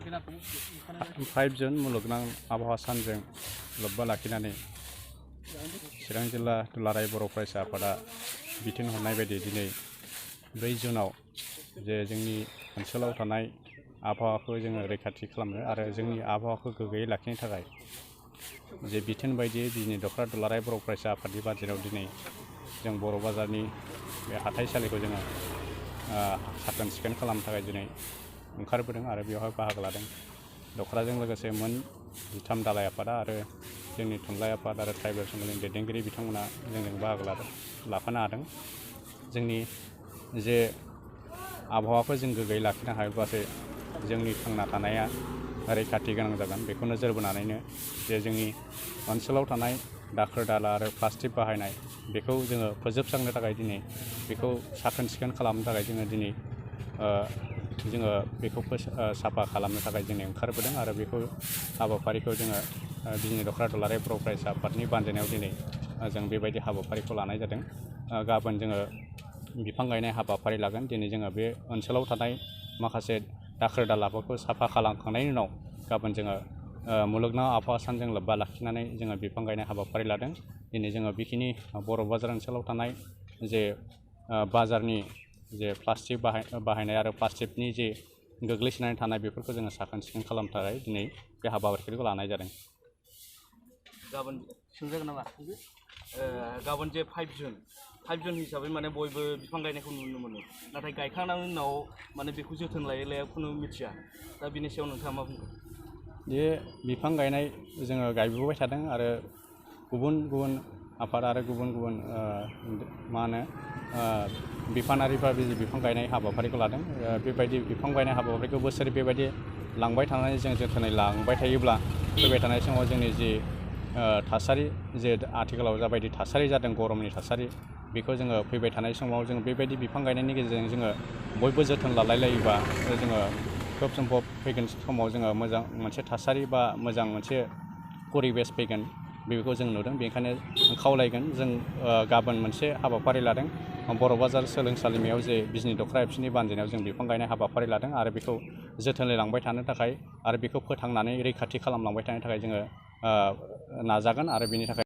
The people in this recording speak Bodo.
5 जुन मुलुगनां आबहावा सानजों लोब्बा लाखिनानै चिरां जिल्ला दुलाराय बर' फरायसा आफादा बिथोन हरनाय बायदि दिनै 4 जुनाव जे जोंनि ओनसोलाव थानाय आबहावाखौ जोङो रैखाथि खालामनो आरो जोंनि आबहावाखौ गोग्गोयै लाखिनो थाखाय जे बिथोन बायदियै दिनै दखरा दुलाराय बर' फरायसा आफादनि बाजेराव दिनै जों बर' बाजारनि बे हाथाइसालिखौ जोङो साखोन सिखोन खालामनो थाखाय दिनै ओंखारबोदों आरो बेवहाय बाहागो लादों। दखराजों लोगोसे मोन 13 दालाय आफादा आरो जोंनि थुनलाइ आफाद आरो ट्राइबेल संघनि दैदेनगिरि बिथांमोना जोंजों बाहागो लाफानो हादों। जोंनि जे आबहावाखौ जों गोग्गोयै लाखिनो हायोब्लासो जोंनि थांना थानाया रैखाथि गोनां जागोन। बेखौ नोजोर बोनानैनो जे जोंनि ओनसोलाव थानाय दाखोर दाला आरो प्लास्टिक बाहायनाय बेखौ जोङो फोजोबस्रांनो थाखाय दिनै बेखौ साखोन सिखोन खालामनो थाखाय जोङो बेखौ साफा खालामनो थाखाय जों ओंखारबोदों आरो बेखौ हाबाफारिखौ जोङो बिजनि दखरा दुलाराय बर' फरायसा आफादनि बानजायनायाव दिनै जों बेबायदि हाबाफारिखौ लानाय जादों। गाबोन जोङो बिफां गायनाय हाबाफारि लागोन। दिनै जोङो बे ओनसोलाव थानाय माखासे दाखोर दालाफोरखौ साफा खालामखांनायनि उनाव गाबोन जोङो मुलुगनां आबहावा सानजों लोब्बा लाखिनानै जोङो बिफां गायनाय हाबाफारि लादों। दिनै जोङो बेखिनि बर' बाजार ओनसोलाव थानाय जे बाजारनि जे प्लास्टिक बाहायनाय आरो प्लास्टिकनि जे गोग्लैसोनानै थानाय बेफोरखौ जोङो साखोन सिखोन खालामनो थाखाय दिनै बे हाबाफारिखौ लानाय जादों। गाबोन सोंजागोन नामा? गाबोन जे 5 जुन हिसाबै माने बयबो बिफां गायनायखौ नुनो मोनो, नाथाय गायखांनायनि उनाव माने बेखौ जोथोन लाया खुनु मिथिया। दा बेनि सायाव नोंथाङा मा बुंगोन? बे बिफां गायनाय जोङो गायबोबाय थादों आरो गुबुन गुबुन आफाद आरो गुबुन गुबुन बिफानारिफ्रा बिफां गायनाय हाबाफारिखौ लादों। बेबायदि बिफां गायनाय हाबाफारिखौ बोसोरै बेबायदि लांबाय थानानै जों जोथोनै लांबाय थायोब्ला फैबाय थानाय समाव जोंनि जि थासारि जे आथिखालाव जाबायदि थासारि जादों गरमनि थासारि बेखौ जोङो फैबाय थानाय समाव जों बेबायदि बिफां गायनायनि गेजेरजों जोङो बयबो जोथोन लालायलायोबा जोङो खोब सम्भब फैगोन समाव जोङो मोजां मोनसे थासारि बा मोजां मोनसे परिबेस फैगोन बेखौ जों नुदों। बेनिखायनो खावलायगोन जों गाबोन मोनसे हाबाफारि लादों बर' बाजार सोलोंसालिमायाव जे बिजनि दखरा एबसुनि बानजायनायाव जों बिफां गायनाय हाबाफारि लादों आरो बेखौ जोथोनै लांबाय थानो थाखाय आरो बेखौ फोथांनानै रैखाथि खालामलांबाय थानो थाखाय जोङो नाजागोन आरो बेनि थाखाय